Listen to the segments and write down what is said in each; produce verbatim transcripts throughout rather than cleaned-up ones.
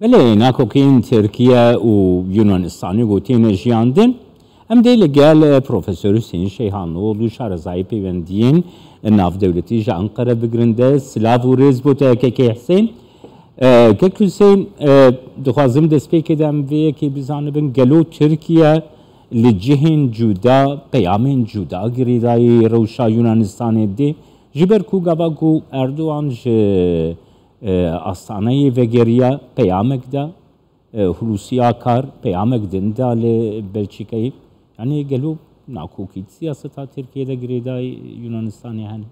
Belê, nakokên Tirkiye û Yunanistanê ku têne jiyandin. Em dê li gel Profesor Hüseyin Şeyhanoğlu, şarezayê peywendiyên navdewletî ji Ankara bigirin de. Silav û rêz bo te, Kekê Hüseyin. E, Kek Hüseyin, e, dixwazim destpêkê de em vê yekê bizanibin, gelo Tirkiye li cihên cuda, peyamên cuda girêdayî rewşa Yunanistanê dê? Ji ber ku gava ku Erdogan ji e, Astaneyê vegeriya, peyamek da, e, Hulusi Akar peyamek din da li Belçîkayê. Yanî gelo nakokî siyaseta Tirkiye de girêdayî Yunanistanê hene?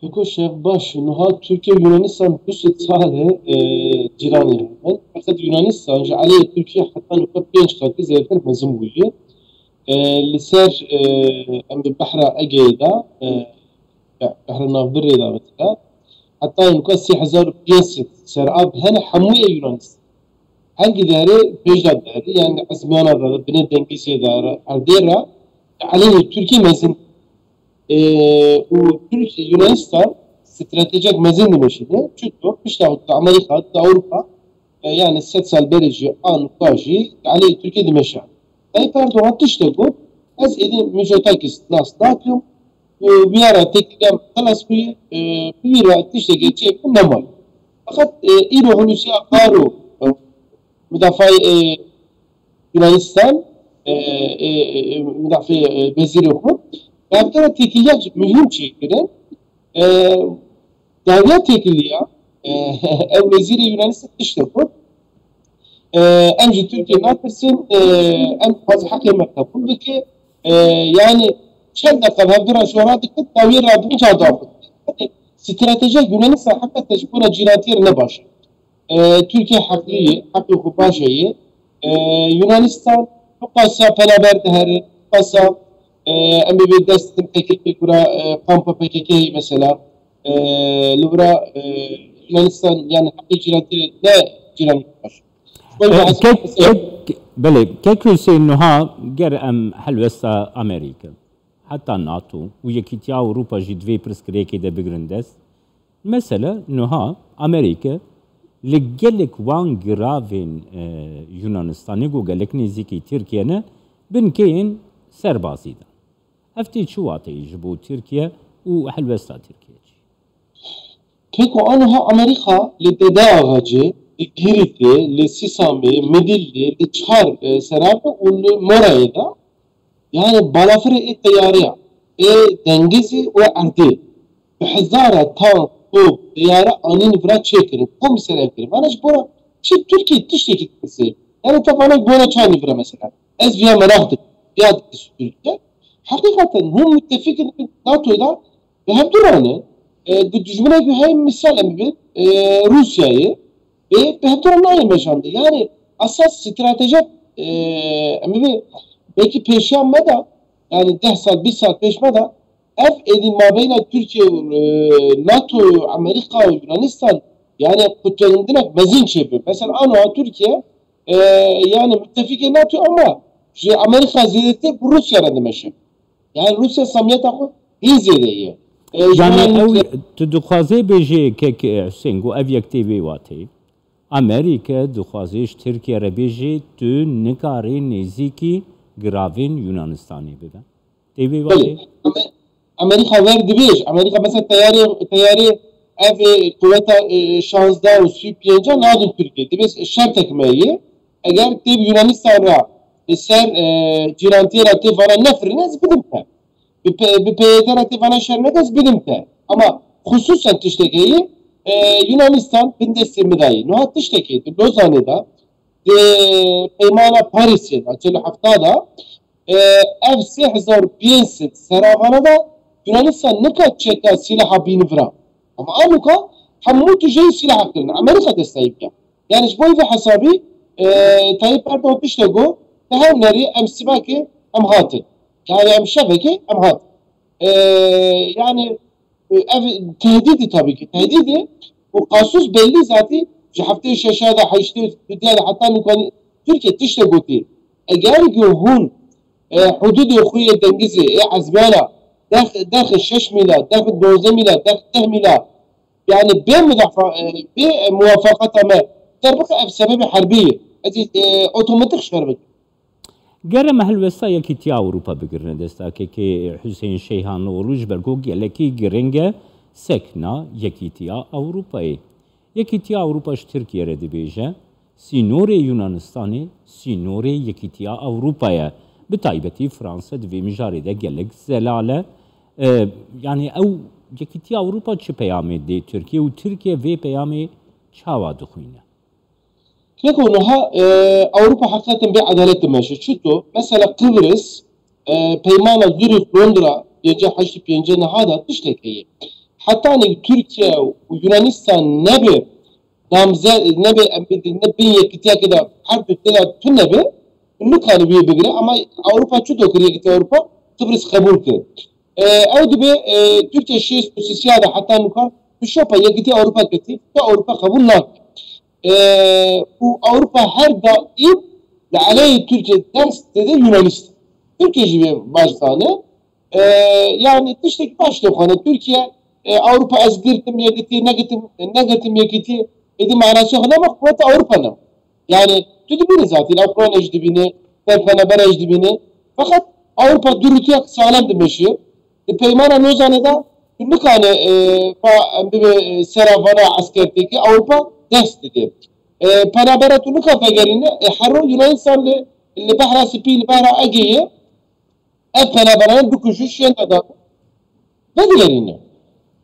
Pêko Şevbaş, niha Tirkiye û Yunanistan du sed sal e, e, cîranê hemen. Feqet Yunanistan ji aleyê Tirkiye heta niha pênc qatî zêdetir mezin bûye. E, li ser, e, em bi behra Egeyê de, e, be-, behra navbirê de, mesela, heta nuka sê hezar û pênc sed serab hene, hemû yê Yunanistan. Her giderê pêş de derê, yani ezmiyana re, binê dengizê de re, erdê re, aleyhê Tirkiye mezin. E, û Tirkiye, Yunanistan stratejek mezin dimeşîne. Çuto, pişta Amerîka, di Ewropa, e, yani sed sal berê jî, an ka jî, aleyhê Tirkiye dimeşa. Tayyip Erdogan tiştek got, ez êdî mijotakî nas nakim, e, viyara têkiliyam xilas bûye, e, bi vî re tiştekê çêbû nemaye. Feqet, e, îro Hulusi Akar û, e, mudafaa, e, Yunanistan, e, e, e, mudafaa, e, wezîrê xwe, bi hevdû re têkiliya muhîm çêkirin. E, dawiya têkiliya, e, ev wezîrê Yunanistan tiştek got. E, em ji Tirkiye natirsin, e, em dixwazin heqê me qebûl bike. E, yani çend deqa hevdû re şora dikin, dawiyê radibin ca dawin. Stratejiya Yunanistan heqîqeten ji bona cîrantiyê re ne baş e. E, Tirkiye heqlî ye, heqê xwe baş heye. E, Yunanistan bi qasa penaber dihere, bi qasa, e, em ê dest bidin P K K ku re, e, kampa P K K heye mesela. E, li vira, e, Yunanistan yani heqê cîrantiyê ne cîranê xwe baş. Wek E, ez kek, mesela kek, belê, kek Hüseyin, niha ger em helwesta Amerîka, heta NATO û Yekîtiya Ewropa jî di vê pirsgirêkê de bigirin dest. Mesela niha Amerîka li gelek wan giravên, e, Yunanistanê ku gelek nêzîkî Tirkiye ne, binkeyên serbazî de. Ev tê çi wateyê ji bo Tirkiye û helwesta Tirkiye jî? Pêko aniha Amerîka li Dede Axacê, li Giritê, li Sîsamê, Midillê, li çar, e, serabê û li Morayê de, yani balafirê ê teyareya, ê dengizê û erdê, bi hezara tank, top, teyare anîn vira çêkirin. Kom ser ev kirin. Vana ji bona çi Tirkiye tiştekî dipirsê? Yani te vana bona çanî vira mesela. Ez viya meraq dikim. Viya dipirse Tirkiye. Heqîqeten hûn müttefikên NATO da bi hev duran e. E, di dijminek bi hey misal em bibin, e, Rûsyayê, e, bi hev duran nayê meşandin. Yani esas strateji, e, em bibin belkî pêşiya me de, yani deh sal, bîst sal pêş me de, ev êdî mabeyna Tirkiye û, e, NATO, Amerîka û Yunanistan, yani qutelindinek mezin çêbû. Mesela ano Tirkiye, e, yani müttefikê NATO ama ji Amerîka zêdetir bi Rûsya re dimeşe. Yani Rûsya samiyeta xwe hîn zêde ye. E, ji Yani bo ew, nukle- tu dixwazê bêjê kek Hüseyin ku ev yek tê vê wateyê. Amerîka dixwazê ji Tirkiye re bêjê tu nikarî nêzîkî giravên Yunanistanê bibe. Tê vê Belê. wateyê? Amer- Amerîka ver dibêj. Amerîka mesela teyarê, teyarê ev, e, kuveta, e, şazdeh û sî û pênc nadin Tirkiye. Dibê şertek me ye. Eger tê bi Yunanistan re li ser, e, cîrantiyê re tê vana nefirine, ez bidim te. Bi, pe- bi P Y D re tê vana şer neke, ez bidim te. Ama xusûsen tiştek heye, e, Yunanistan bin destê min de ye. Niha tiştekê di Lozanê de, di peymana Parîsê de, çil û hefta de, e, ev sê hezar û pênc sed seravana da Yunanistan nika çeka sîlaha bînivra. Ama anuka hemû tu jê sîlaha kirin. Amerîka destayî bike. Yani ji bo vê hesabî, e, Tayyip Erdogan pişte got, te hev nerî em sibakê em hatin. Yani em şevekê em hatin. E, yani, e, ev tehdîdî tabii ki. Tehdîdî û kasus belli zatî ji heftê şeşa de, heştê dudiya de heta nukanî Tirkiye tişte gotî. Eger ku hûn, e, hududê xwe yê dengizê, ê ezmiyana, dex, dex şeş mîla, dex dozdeh mîla, dex deh mîla, Yani bê mudafa, e, bê muwafaqata me, derbixwe ev sebebê herbî ye. Ez ê, e, otomatik ji ber bikim. Gere me helwesta Yekîtiya Ewropa bigirine dest. Akekê Huseyîn Şeyhanlıoğlu ji ber ku gelekî giring e sekna Yekîtiya Ewropayê. Yekîtiya Ewropa ji Tirkiye re dibêje, sînorê Yunanistanê sînorê Yekîtiya Ewropa ye. Bi taybetî Fransa di vê mijarê de gelek zelal e. E, yani ew Yekîtiya Ewropa çi peyamê dê Tirkiye û Tirkiye vê peyamê çawa dixwîne? Keko niha, e, Ewropa heqîqeten bê edalet dimeşe. Çito? Mesela Qibris, e, peymana Zurîx Londra pêncî heşt pêncî niha da tiştek heye. Hetanî Tirkiye û Yunanistan nebe namze-, nebe, em bi-, ne bin yekîtiyeke de her du têda tune be, nikane wê bigire. Ama Ewropa çito kir, Yekîtiya Ewropa Qibris qebûl kir. E, ew dibe, e, Tirkiye şêst û sisiya de heta niha bi şopa Yekîtiya Ewropa ketî, te Ewropa qebûl nake. E, û Ewropa her daîm li aleyhê Tirkiye dest dide Yunanistan. Tirkiye jî vê baş zane. E, yani tiştek baş dixwane. Tirkiye, e, Ewropa ez girtim Yekîtiye, negirtim, negirtim Yekîtiye. Êdî manasê xwe nema, quweta Ewropa ne. Yani tu dibînî zaten, Ukrayna jî dibîne, Penabera jî dibîne. Feqet Ewropa durûtiya saxlem dimeşe. Di peymana Lozanê de tu nikane, e, pa, em bibe, e, sera vana esker têkê, Ewropa dest dide. E, Penabera tu nika vegerîne, e, hero Yunanistan li, li Behra Spî, li Behra Egeyê, ev penaberane bikujin, şên de da. Vegerîne.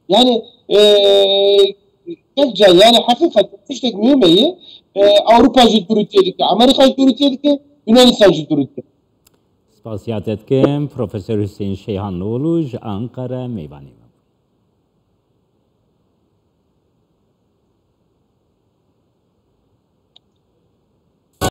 Yani, e, tek ca, yani heqîqet tiştek muhîm heye. E, Ewropa jî durûtiye dike, Amerîka jî durûtiye dike, Yunanistan jî durûtiye. Spasiya te dikim, Profesor Hüseyin Şeyhanlıoğlu ji Ankara mêvanê me.